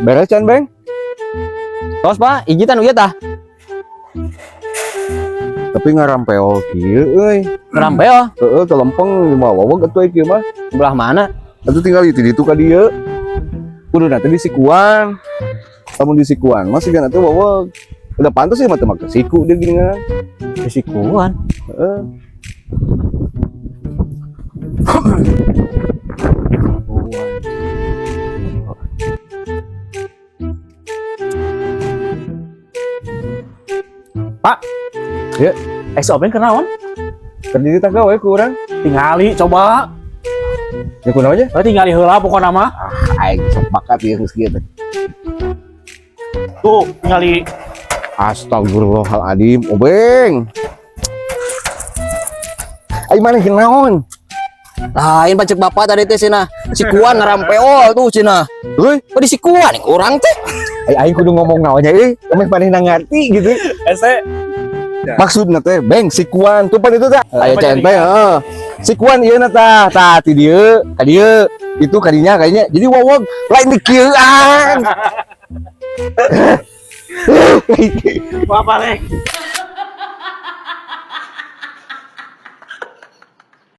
Beres can, Beng? Tos, Pak, ijitan ieu tah. Tapi ngarampeol kieu euy. Ngerampeo. Heeh, kelempeng mah waweg atuh kieu mah. Belah mana? Atuh tinggal itu ditu ka dieu. Kudu nanti disikuan. Lamun disikuan mah sigana teh waweg. Udah pantas sih mah teu make siku dia gini kan. Sikuan. Heeh. Pak. Ya. Eh, si Obeng kenaon? Keur dititah gawe ku urang. Tingali coba. Ya kunaon nya? Oh, tingali heula pokona mah. Aing sok bakat ieu geus kieu teh. Tuh, tingali. Astagfirullahaladzim, Obeng. Aing maneh naon? Lain pacek bapak tadi teh cenah. Sikuan ngarampeol tuh cenah. Euy, Oh, di sikuan urang teh. aing kudu ngomong naon nya euy, emeh manehna ngarti gitu. Ese. Maksudna teh, Beng, sikuan tuh pan itu teh. Aya Apa CNP heeh. Sikuan ieu na tah, tah ti dieu, ka dieu. Itu kadinya kayaknya. Jadi wawog lain dikieuan. Bapak leh.